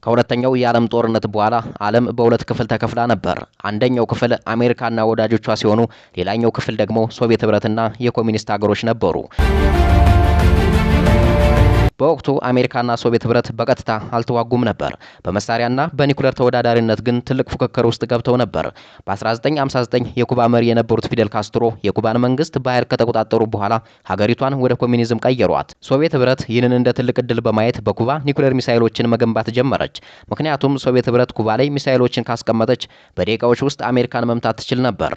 ከሁለተኛው የዓለም ጦርነት በኋላ ዓለም በሁለት ክፍል ተከፍላ ነበር። አንደኛው ክፍል አሜሪካና ወዳጆቿ ሲሆኑ፣ ሌላኛው ክፍል ደግሞ ሶቪየት ህብረትና የኮሚኒስት ሀገሮች ነበሩ። በወቅቱ አሜሪካና ሶቪየት ህብረት በቀጥታ አልተዋጉም ነበር። በመሳሪያና በኒኩለር ተወዳዳሪነት ግን ትልቅ ፉክክር ውስጥ ገብተው ነበር። በ1959 የኩባ መሪ የነበሩት ፊደል ካስትሮ የኩባን መንግስት በኃይል ከተቆጣጠሩ በኋላ ሀገሪቷን ወደ ኮሚኒዝም ቀየሯት። ሶቪየት ህብረት ይህንን እንደ ትልቅ እድል በማየት በኩባ ኒኩለር ሚሳይሎችን መገንባት ጀመረች። ምክንያቱም ሶቪየት ህብረት ኩባ ላይ ሚሳይሎችን ካስቀመጠች በደቂቃዎች ውስጥ አሜሪካን መምታት ትችል ነበር።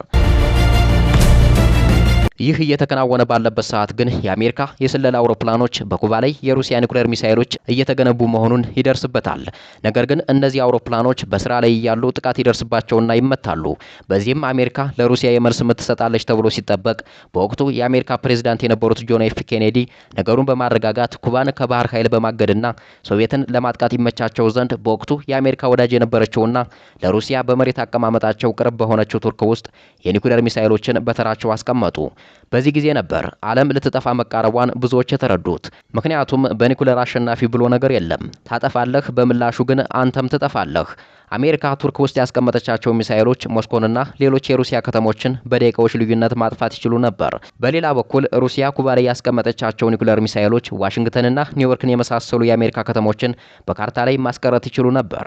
ይህ እየተከናወነ ባለበት ሰዓት ግን የአሜሪካ የስለላ አውሮፕላኖች በኩባ ላይ የሩሲያ ኒኩሌር ሚሳይሎች እየተገነቡ መሆኑን ይደርስበታል። ነገር ግን እነዚህ አውሮፕላኖች በስራ ላይ እያሉ ጥቃት ይደርስባቸውና ይመታሉ። በዚህም አሜሪካ ለሩሲያ የመልስ ምት ትሰጣለች ተብሎ ሲጠበቅ፣ በወቅቱ የአሜሪካ ፕሬዝዳንት የነበሩት ጆን ኤፍ ኬኔዲ ነገሩን በማረጋጋት ኩባን ከባህር ኃይል በማገድና ሶቪየትን ለማጥቃት ይመቻቸው ዘንድ በወቅቱ የአሜሪካ ወዳጅ የነበረችውና ለሩሲያ በመሬት አቀማመጣቸው ቅርብ በሆነችው ቱርክ ውስጥ የኒኩሌር ሚሳይሎችን በተራቸው አስቀመጡ። በዚህ ጊዜ ነበር ዓለም ልትጠፋ መቃረቧን ብዙዎች የተረዱት። ምክንያቱም በኒኩሌር አሸናፊ ብሎ ነገር የለም። ታጠፋለህ፣ በምላሹ ግን አንተም ትጠፋለህ። አሜሪካ ቱርክ ውስጥ ያስቀመጠቻቸው ሚሳኤሎች ሞስኮንና ሌሎች የሩሲያ ከተሞችን በደቂቃዎች ልዩነት ማጥፋት ይችሉ ነበር። በሌላ በኩል ሩሲያ ኩባ ላይ ያስቀመጠቻቸው ኒኩሌር ሚሳኤሎች ዋሽንግተንና ኒውዮርክን የመሳሰሉ የአሜሪካ ከተሞችን በካርታ ላይ ማስቀረት ይችሉ ነበር።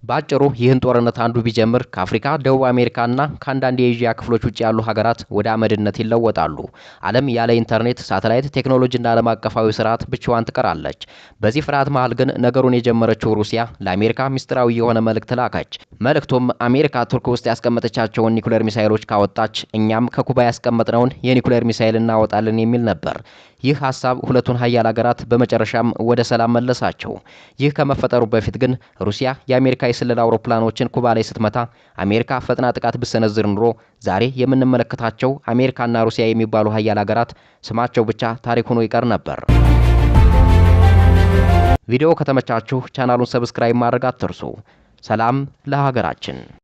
በአጭሩ ይህን ጦርነት አንዱ ቢጀምር ከአፍሪካ፣ ደቡብ አሜሪካና ከአንዳንድ የኤዥያ ክፍሎች ውጭ ያሉ ሀገራት ወደ አመድነት ይለወጣሉ። ዓለም ያለ ኢንተርኔት፣ ሳተላይት ቴክኖሎጂና ዓለም አቀፋዊ ስርዓት ብቻዋን ትቀራለች። በዚህ ፍርሃት መሃል ግን ነገሩን የጀመረችው ሩሲያ ለአሜሪካ ምስጢራዊ የሆነ መልእክት ላከች። መልእክቱም አሜሪካ ቱርክ ውስጥ ያስቀመጠቻቸውን ኒኩሌር ሚሳይሎች ካወጣች እኛም ከኩባ ያስቀመጥነውን የኒኩሌር ሚሳይል እናወጣለን የሚል ነበር። ይህ ሀሳብ ሁለቱን ሀያል ሀገራት በመጨረሻም ወደ ሰላም መለሳቸው። ይህ ከመፈጠሩ በፊት ግን ሩሲያ የአሜሪካ የስለላ አውሮፕላኖችን ኩባ ላይ ስትመታ አሜሪካ ፈጥና ጥቃት ብትሰነዝር ኖሮ ዛሬ የምንመለከታቸው አሜሪካና ሩሲያ የሚባሉ ሀያል ሀገራት ስማቸው ብቻ ታሪክ ሆኖ ይቀር ነበር። ቪዲዮ ከተመቻችሁ ቻናሉን subscribe ማድረግ አትርሱ። ሰላም ለሀገራችን።